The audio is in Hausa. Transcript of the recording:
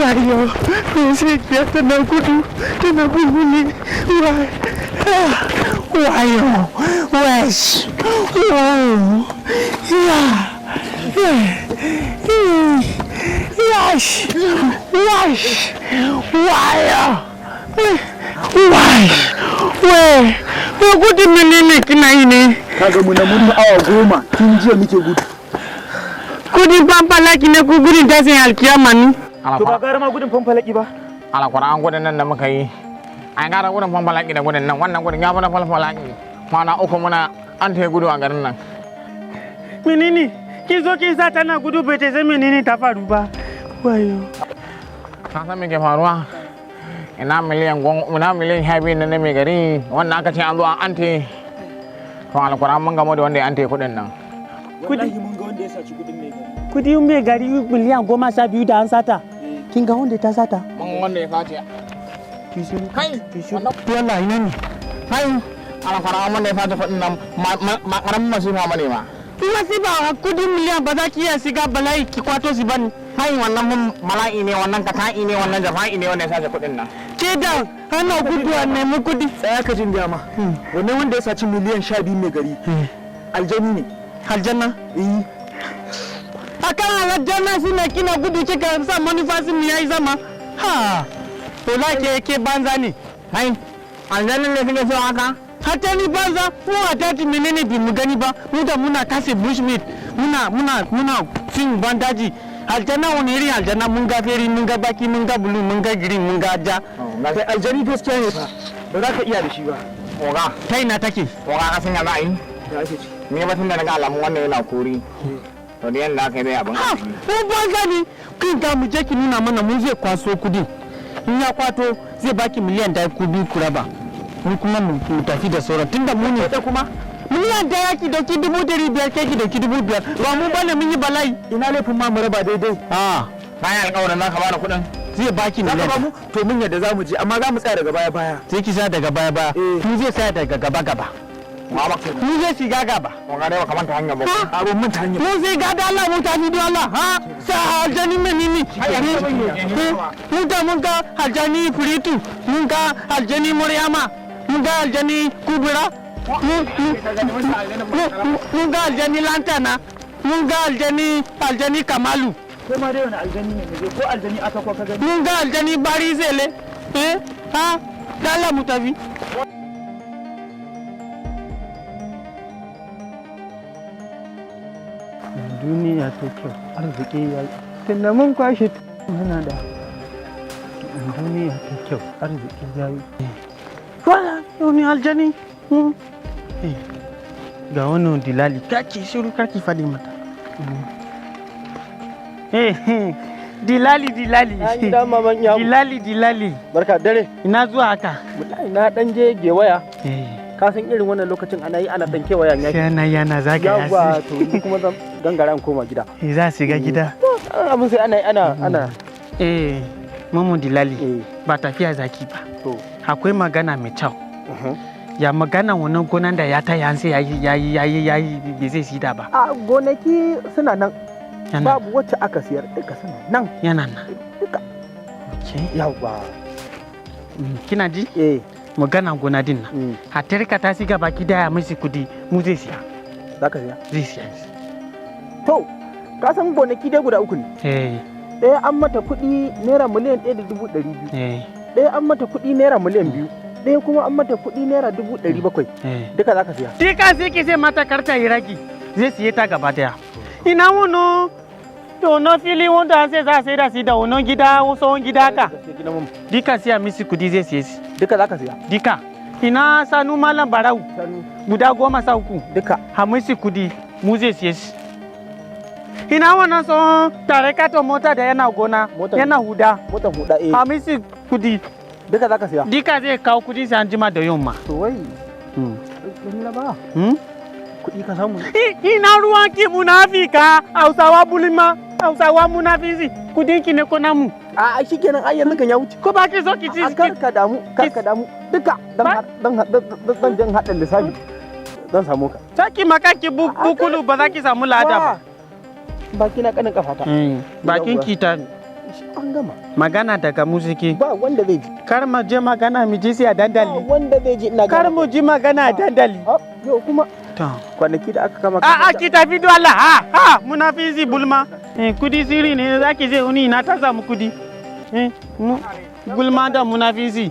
Wayo, sai tana gudu, tana bulbuli. Wayo, wash. Oh, yeah. Wash, wash, wayo. Wash, wai, wai gudun menene kina yi ne? Kaga mu na mun awa 10 tun jiya muke gudu. Kudin fanfalaki ne ko gudun tashin alkiyama ne? To ba gara ma gudun fanfalaki ba. Alquran, gudun nan da muka yi, an gara gudun fanfalaki da gudun nan. Wannan gudun ya fi na fanfalaki. Kwana 3 muna an ta gudu a garin nan. Menene? Kin zo kin sa tana gudu, bai ta san menene ta faru ba. Wayo. Ka san me ke faruwa? Ina miliyan 10, ina miliyan 12 na mai gari wannan aka ce an zo an ante. To, alquran mun gamo da wanda ya ante kuɗin nan. Wallahi mun ga wanda ya saci kudin mai gari. Kudi mai gari miliyan 12 da an sata. Kin ga wanda ta sata? Mun ga wanda ya sace. Ki shiru. Kai. Ki shiru. Wannan Wallahi ina ne? Kai, alquran wanda ya sace kuɗin nan ma karamin masifa bane ba. Masifa, kudin miliyan ba za ki iya shiga bala'i ki kwato shi bane. Kai, wannan mun bala'i ne, wannan kata'i ne, wannan jafa'i ne wanda ya sace kuɗin nan. Ke da ana gudu a nemi kudi. Tsaya ka jin gama. Wannan wanda ya saci miliyan 12 mai gari aljani ne. Aljanna. Eh. Akan aljanna shi ne kina gudu kika sa manufasin mu yayi zama. Ha. To la ke banza ne. Kai, aljannin ne suke so haka. Hatta ni banza, mu a daji menene bi mu gani ba? Mu da muna kase bushmeat, muna cin bandaji. Aljanna, wani irin aljanna? Mun ga feri, mun ga baki, mun ga blue, mun ga green, mun ga ja. Kai, aljani gaskiya ne fa, ba za ka iya da shi ba. Oga. Ta ina take? Oga, ka san ya za a yi? Da ake ci. Ni ba tun da naga alamun wannan yana kuri, to da yanda aka yi dai abin Ha, arziki. mu banza ne. Kin ga, mu je ki nuna mana, mun zai kwaso kudi. In ya kwato, zai baki miliyan 1 ko biyu ku raba. Mu kuma mu tafi da sauran, tunda mu ne Ita kuma. Miliyan 1, ki dauki 500,000, ke ki dauki 5,000. Ba mu bane mun yi bala'i. Ina laifin ma mu raba daidai? Ah. Bayan alƙawarin za ka bada kuɗin. Zai baki Za ka miliyan. ba mu? To, mun yadda, za mu je, amma za mu tsaya daga baya baya. Sai ki sa daga baya baya. Eh. Mu zai saya daga gaba gaba. Ma ba. Mu zai shiga gaba. Oga, dai baka manta hanyar ba. Abun mun ta hanyar. Mu zai ga da Allah, mu tafi da Allah. Ha, sa aljani menene? Mun ga, mun ga aljani furitu, mun ga aljani Maryama, mun ga aljani Kubura, mun ga aljani Lantana, mun ga aljani Kamalu. Ko ma dai wani aljani ne, mu je, ko aljani aka ko ka gani. Mun ga aljani Barizele. Eh, ha, da Allah mu tafi. Duniya ta kyau, arziki ya yi tunda mun kwashe muna da duniya ta kyau, arziki ya yi. Wala wani aljani. Eh, ga wannan dilali, kaki shiru, kaki fadi mata. Eh, dilali, dilali. Dilali, dilali. Barka dare. Ina zuwa haka? Wallahi na dan je gewaya. Eh. Ka san irin wannan lokacin ana yi ana dan kewaya ne. Sai ana yana zagaya. Yawwa, to ni kuma zan gangara in koma gida. Eh, za su shiga gida. Abin sai ana yi ana ana Eh, mamu dilali. Eh. Ba tafiya zaki ba. To. Akwai magana mai kyau. Ya magana wannan gonan da ya taya, an sai yayi yayi yayi yayi, bai zai sida ba? A gonaki suna nan. Yana Babu wacce aka siyar, duka suna nan. Yana nan. Duka. Okay. Yawwa. Kina ji? Eh. Magana gona din nan, hatarka ta siga baki daya mishi kudi, mu zai siya. Za ka siya? Zai siya. To, ka san gonaki dai guda uku ne. Eh. Ɗaya an mata kuɗi naira 1,200,000. Eh. Ɗaya an mata kuɗi naira miliyan 2. Ɗaya kuma an mata kuɗi naira 700,000. Eh. Duka za ka siya? Dika sai ki sai mata karta iraki, zai siye ta gaba daya. Ina wono to no fili wanda an sai za a sai da shi da wannan gida, tsohon gida haka. Dika siya misi kudi, zai siye shi. Duka za ka siya? Dika. Ina sanu malam Barau? Sanu. Guda 13. Duka. Hamisi kudi, mu zai siye shi. Ina wannan tsohon tare katon mota da yana gona yana huda? Motar huda, eh. Hamisi kudi. Duka za ka siya? Dika zai kawo kudi sai an jima da yamma. To wai, ɗan ba kuɗi ka samu? Ina ruwan ki, munafika Hausawa bulima, Hausawa munafisi. Kudin ki ne ko namu? A shikenan, ai yanzu kan ya wuce. Ko ba ki so ki ci? A kar ka damu, kar ka damu. Duka dan dan dan jan haɗin lissafi zan samu ka. Saki maka ki bukulu, ba za ki samu lada ba. Baki na kanin kafata. Bakin ki ta. An gama. Magana daga musiki. Ba wanda zai ji. Kar mu je magana mu ji sai a Ba dandali. wanda zai ji, ina Kar mu ji magana a dandali. Ah, yau kuma To. kwanaki da aka kama A a, ki tafi do Allah, ha ha, munafisi bulma. Eh, kudi siri ne zaki je wani na ta samu kudi. Eh, mu gulma da munafisi.